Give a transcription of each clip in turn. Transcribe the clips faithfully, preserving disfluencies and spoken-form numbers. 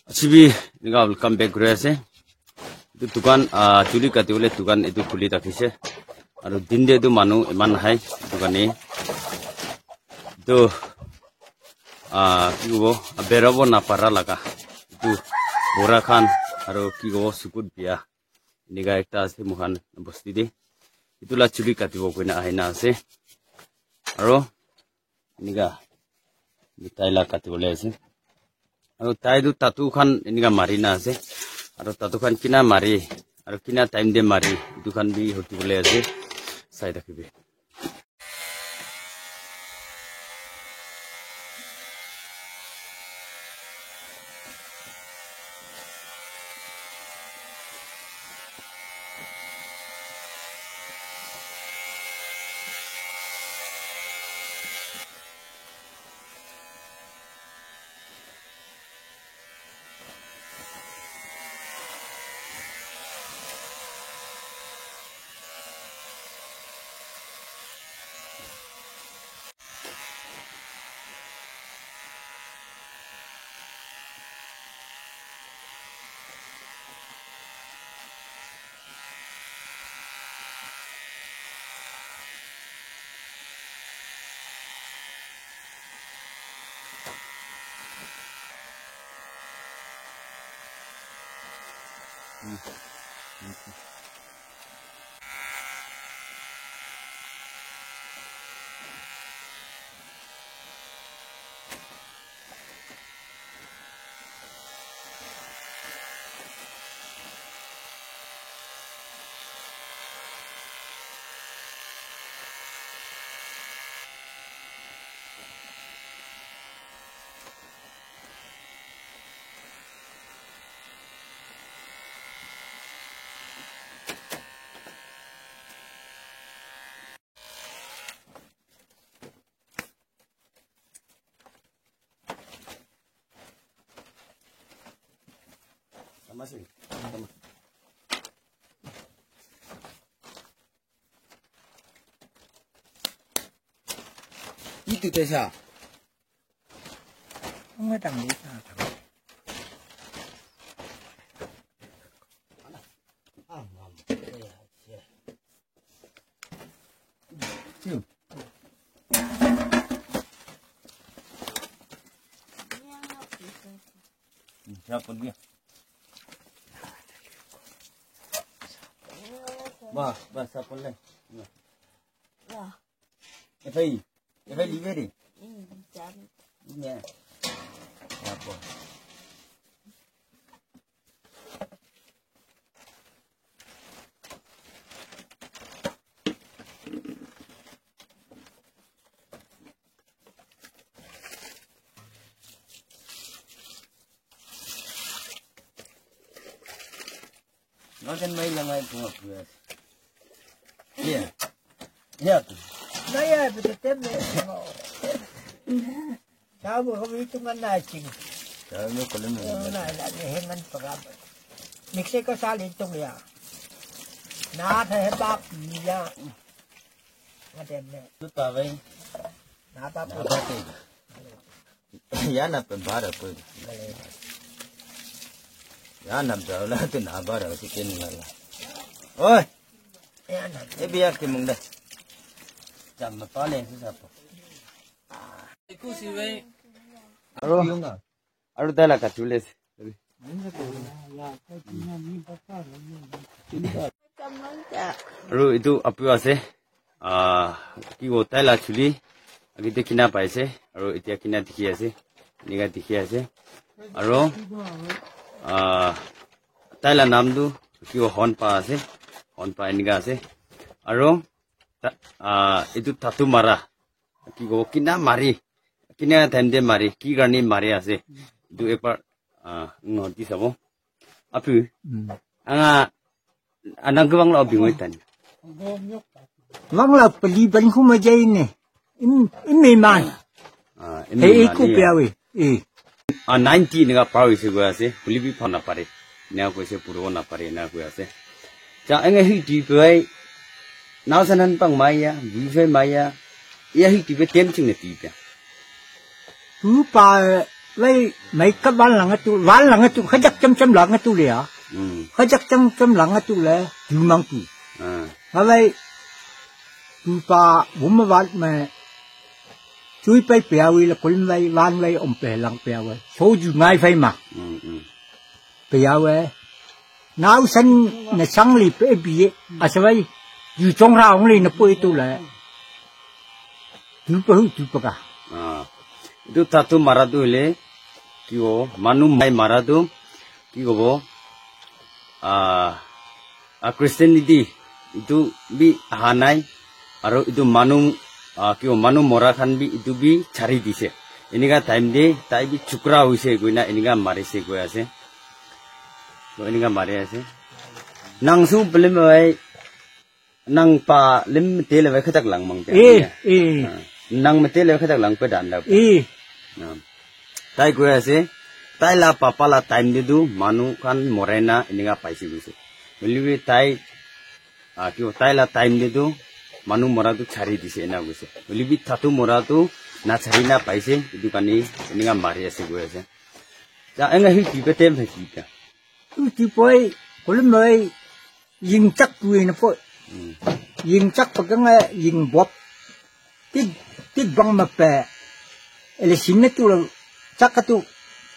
Aji bi enika welcome back kuri ase. Etu dukan, ah, chuli kati bole dukan etu khuli thakise. Aru din te etu manu eman nahai etu karne. Etu, ah, ki kobo, berabo napara laga. Etu bora khan aru ki kobo sukut bia. Enika ekta ase moikhan bosti te. Etu la chuli katibo koina ahina ase. Aru enika tai la kati bole ase. Aru tai tu tattoo khan enika mari na ase. Aru tattoo khan kina mari, aru kina time te mari, etu khan bi huti bole ase. Sai thakibi. Itu te sa. Ang matang di sa. Ba, ba, sapon le. Ba. Efai, efai live re. Nya. Apa? Ngakan mai langai tunga kuas. Iya. Iya tu. Naya betul tem ne. Tahu kami itu kan nacing. Tahu ni kalau ni. Na na ni hengan pagab. Mexico sal itu ya. Na tha hebap ya. Ngatem ne. Tu tahu. Na pa. Na pa tu. Ya na pe bara ko. Ya na bra la tu na bara si ken la la. Oi. E biya ke mungda. Jam ma pa le si sa po. Aro, aro dai la ka tu le. Aru etu apu ase, ah, ki ko tai la chuli age te kina pai ase, aru etia kina dikhi ase, enika dikhi ase, aru, ah, tai la nam tu ki ko Honpa ase, Honpa enika ase, aru ta-, ah, etu tattoo mara, ki ko kina mari, kina time te mari, ki karne mari ase, etu ekbar, ah, notice sabo. Apu. Hmm. Anga, anang ke bang lo bingoi tan. Bang la peli ban khu ma jai ne. Im, im me man. Ah, im me man. Hey, iku pia we. Eh. Ah, ninety ne ga par hoise goi ase. Puli bi pha na pare. Na koise purbo na pare na koi ase. Ja, anga hi ti pai. Nau sanan pang maya, bi fai maya. Ya hi ti pe tem ching ne ti pe. Tu pa Lai mai ka ban langa tu, ban langa tu, khajak cham cham langa tu le ya. Hmm. Khajak cham cham langa tu le, tu mang tu. Ah. Ngalai, tu pa, buma ban me, chui pai pia wi la, kulim lai, ban lai, om pe lang pia wi. So ju ngai fai ma. Hmm, hmm. Pia wi. Nau san na sang li pe bi ye. Asa bai, ju chong ra ong li na poi tu le. Tu pa hu, tu pa ka. Ah. Itu tattoo mara tu hoile, ki hobo, manu mai mara tu, ki hobo, ah, ah, Christianity, itu bi aha nai, aru itu manu, ah, ki hobo, manu mora khan bi, itu bi chari dise. Enika time te, tai bi chukra hoise koina, enika marise koi ase. To enika mari ase. Nang su pelem bai, nang pa lem te le bai khatak lang mang te. Eh, eh. Ah, nang me te le khatak lang pe dan da. Eh. Ah. Tai koi ase, tai la papa la time te tu manu khan morai na enika paise koise. Hoile bi tai, ah, ki hobo, tai la time te tu manu mora tu chari dise ena koise. Hoile bi tattoo mora tu na chari na paise, etu karne enika mari ase koi ase. Ja, enga hi ki pe tem he ki ka. Tu ti poi, kolom noi, ying chak tu ena poi. Hmm. Ying chak pa ka nga ying bop. Tik, tik bang ma pe. Ele sin na tu lo, chak ka tu.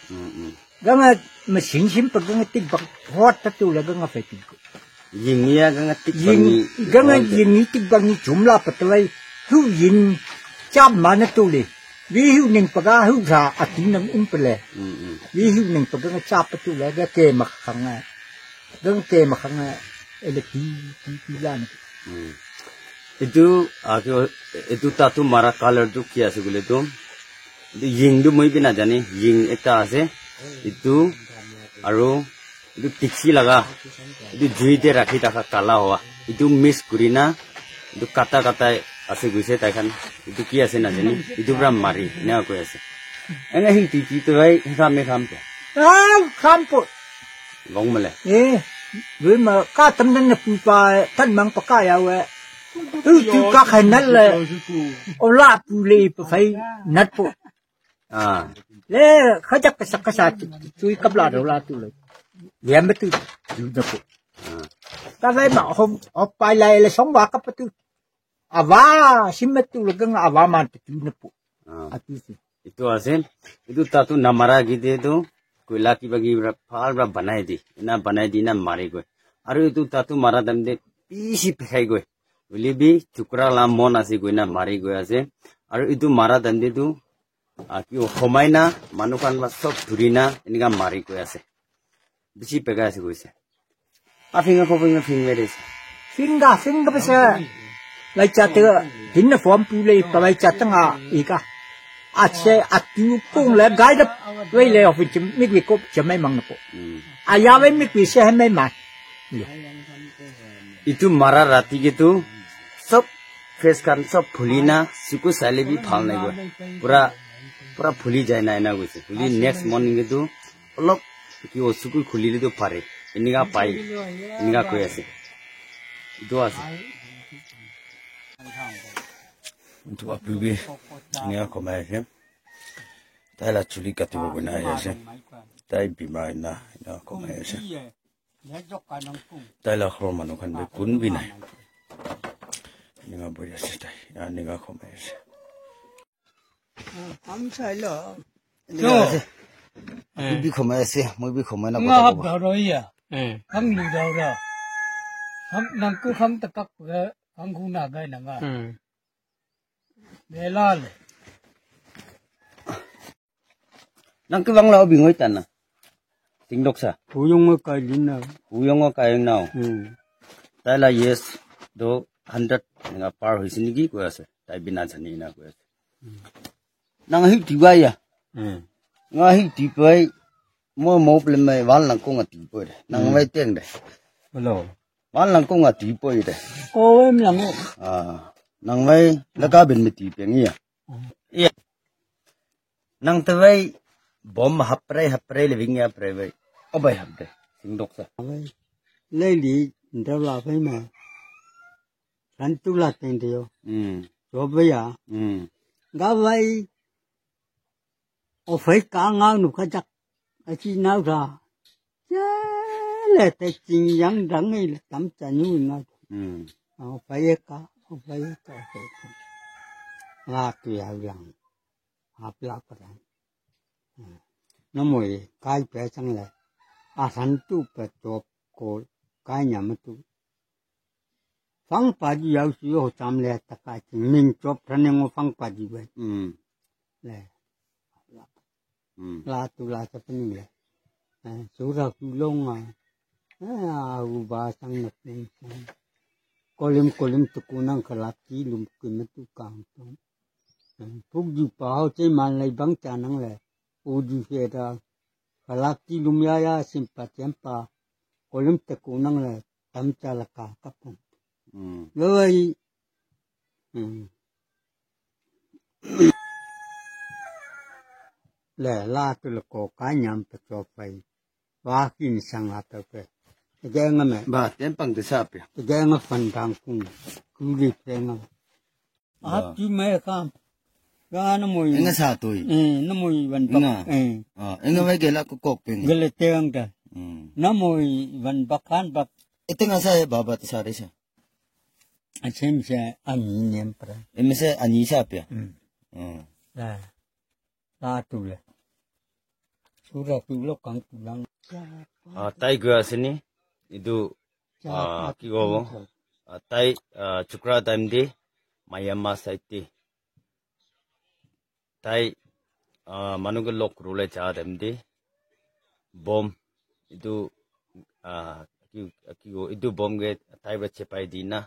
Hmm, hmm. Ganga ma sin sin pa ganga tik bak hot ta tu la ganga fe tik. Ying ya ganga tik bang ni. Ganga ying ni tik bang ni chum la pa tu lai. Hu ying chap ma na tu le. Wi hu ning pa ga hu sa a tu nang um pa le. Mm, mm. Wi hu ning pa ganga chap pa tu la ga ke ma khang a. Ganga ke ma khang a. Ele ti, ti, ti la na. Mm. Etu, ah, kyo, etu tattoo mara color tu ki ase koile tu, etu ying tu moi bi najane, ying ekta ase, etu, aru etu tiksi laga, etu jui te rakhi thaka kala hoa, etu mix kuri na, etu kata kata ase koise tai khan, etu ki ase najane, etu para mari, ena koi ase. Ena hi ti ti tu hai, kham e kham po. Ah, kham po. Long male. Eh, lui ma ka tam nan na pu pa tan mang pa ka ya we. Tu tu ka khai nat le. O la pu le pa phai nat po. Ah. Le kha jak ka sak ka sa tu tu kap la do la tu le. Yam tu tu na po. Ah. Ka vai ma hom op pa lai le song wa ka pa tu. Awa sim tu le gang awa ma tu na po. Ah. Atu si. Etu ase, etu tattoo namara ki te tu koila kiba kibi para bhal para banai di, ena banai di na mari goi. Aru etu tattoo mara time te bishi pekai goi. Hoile bi chukra la mon ase koina mari goi ase. Aru etu mara time te tu, ah, ki homai na manu khan para sob dhuri na enika mari goi ase. Bishi pekai ase koise. A finger ko finger finger is. Finger, finger bese. Lai cha te hinna form pu le pa lai cha tanga ika. A che a tu kung le gai da wei le of chim mi wi ko chim mai mang na po. Mm. A ya wei mi wi se mai ma. Itu mara rati ke tu sob face khan sob phuli na suku sale bi phal nai go. Pura, pura phuli jai na ena koise. Phuli next morning ke tu olop ki o sukul khulile tu pare. Enika pai. Enika koi ase. Etu ase. Etu apu bi enika komai ase. Tai la chuli katibo koina ahi ase. Tai bimar na enika komai ase. Tai la ghor manu khan bi kun bi nai. Enika boi ase tai. Enika komai ase. Kam sai lo. Enika ase. Apu bi khomai ase, moi bi khomai na kotha kobo. Hap daro iya. Eh. Ham lu daro. Ham nangku ham takak ga, ham khu na gai na nga. Hmm. Belal. Nangku bang la obi ngoi tana. Tingdok sa. Huyong mo kai din na. Huyong mo kai na. Hmm. Tai la yes do hundred nga par hoise niki koi ase. Tai bina jani na koi ase. Nang hi tiwa ya. Hmm. Nga hi tipai mo mo ple mai wal nang ko nga tipoi de. Nang mai teng de. Hello. Wal nang ko nga tipoi de. Ko em lang. Ah. Nang mai la ka ben mi tipeng ya. Hmm. Ya. Nang te vai bom hapre hapre le ving ya pre vai. O bai hapre. Sing dok sa. Lei li ndau la vai ma. Kan tu la teng de yo. Hmm. Jo bai ya. Hmm. Ga vai. Ofai ka ngau nu ka jak. Achi nau ra. Chale te ching yang dang i le tam cha nyu na. Hmm. Ofai ka, ofai ka, ofai ka. La tu ya yang. Hap la pa dang. Hmm. Na moi kai pe chang le. A san tu pe chop ko kai nyam tu. Fang pa ji yau si yo cham le ta ka chi min chop tha ne ngo fang pa ji we. Hmm. Le. Hmm. La tu la sa pa ni le. Eh, sura ku long a. Eh, a u ba sang na pin sang. Kolim kolim tu ku nang ka lap ki lum ki ma tu kang tu. Eh, puk ju pa hau che man lai bang cha nang le. U ju se da. Ka lap ki lum ya ya sim pa chem pa. Kolim te ku nang le. Tam cha la ka ka pun. Hmm. Lo ai. Hmm. Le la tu le ko ka nyam pa cho pai. Wa kin sang a ta ke. Ge nga me. Ba, ten pang de sa pia. Ge nga fan dang kung. Ku li pe nga. Ba. A tu me kam. Ga na moi. Nga sa tu i. Eh, na moi van bak. Nga. Eh. Ah, nga vai ge la ko kok pe nga. Ge le te ang ta. Hmm. Na moi van bak han bak. Ete nga sa e baba te sa re sa. A chem se a ni nem pra. E me se a ni sa pia. Hmm. Hmm. La. La tu le. Sura tu lo kang tu lang. Ah, tai gua ase ni. Itu, ah, ki kobo? Ah, tai, ah, chukra time de, Mayama side de. Tai, ah, manu ke log kuribole ja time de, bomb, itu, ah, ki, ki kobo, itu bomb ke tai para chepai di na,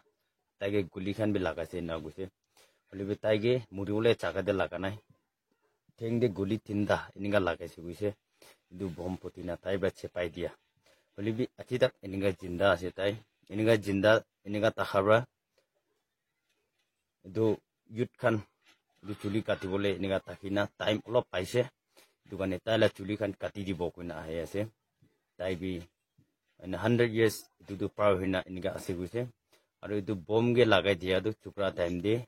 tai ke guli khan bi lagai se na koise. Hoile bi tai ke muribole jaga de laga nai. Theng de guli tinta eninka lagai se koise. Etu bomb phuti na tai para chepai dia. Hoile bi aji tak eninka jinda ase tai. Eninka jinda, eninka thaka para etu youth khan etu chuli kati bole eninka thaki na time olop paise. Etu karne tai la chuli khan kati dibo koina ahi ase. Tai bi ene hundred years etu tu par hoina eninka ase koise. Aru etu bomb ke lagai dia tu chukra time de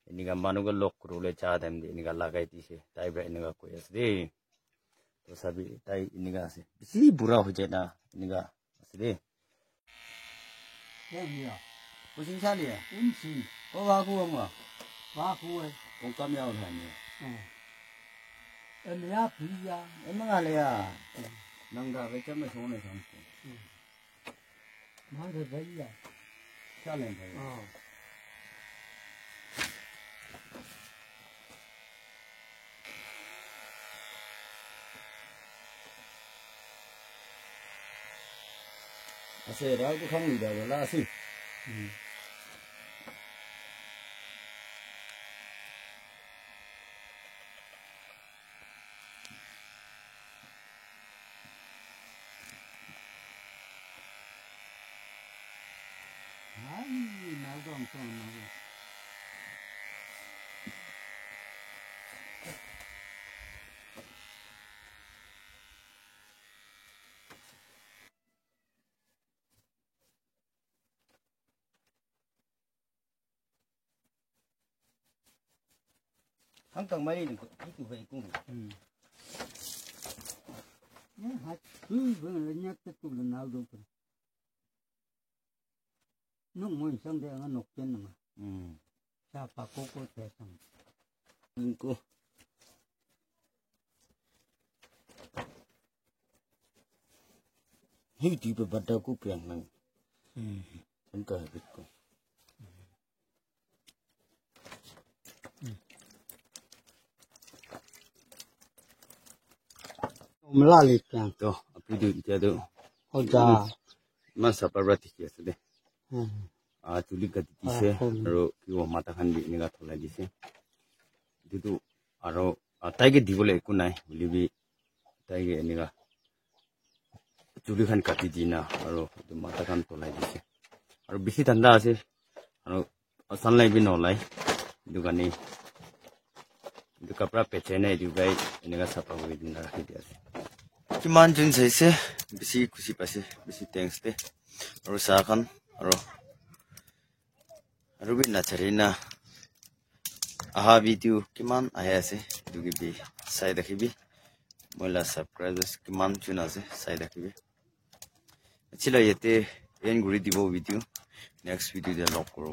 eninka manu ke log kuribole ja time de eninka lagai dise. Tai para eninka koi ase de. To sabi tai eninka ase. Bishi bura hoi jai na eninka ase de. Kusin sa liya? Kusin. Ko wa ku wa ma? Wa ku wa. Kong kam ya wa ni. Hmm. Em ya pi ya. Em nga le ya. Hmm. Nang da ke cham me song ne cham ko. Hmm. Ma de ba ya. Sa le ba ya. Oh. Ase ra ko khang ni da la si. Hmm. Hang tang mai ni ko, itu bai kung. Hmm. Ya, ha, tu, bu, nya, tu, tu, na, do, tu. No, mo, sang, de, nga, nok, chen, nga. Hmm. Sa, pa, ko, ko, te, sang. Ko. Hei, di, ba, ba, da, ko, piang, nang. Hmm. Ang ka, bit, ko. Mla le kya? To, api du kya do? Ho ja. Ma sa pa ra ti kya se de. Hmm. A, chuli ka ti se, aro ki wo mata khan bi enika tholai dise. Etu tu aro, ah, tai ke dibole eku nai, hoile bi tai ke enika chuli khan kati dina aro etu mata khan tolai dise. Aro bishi thanda ase, aro sunlight bi nolai, etu karne etu kapra pechai na etu pai enika sapha kuri dina rakhi dia ase. Kiman jun saise, bishi khushi paise, bishi thanks de. Aro sa khan, aro Aru bi nachari na aha video kiman ahi ase, etu ke bi Sai thakibi. Moi la subscribers kiman jun ase, sai thakibi. Achi la yate end kuri dibo video. Next video te log kuro.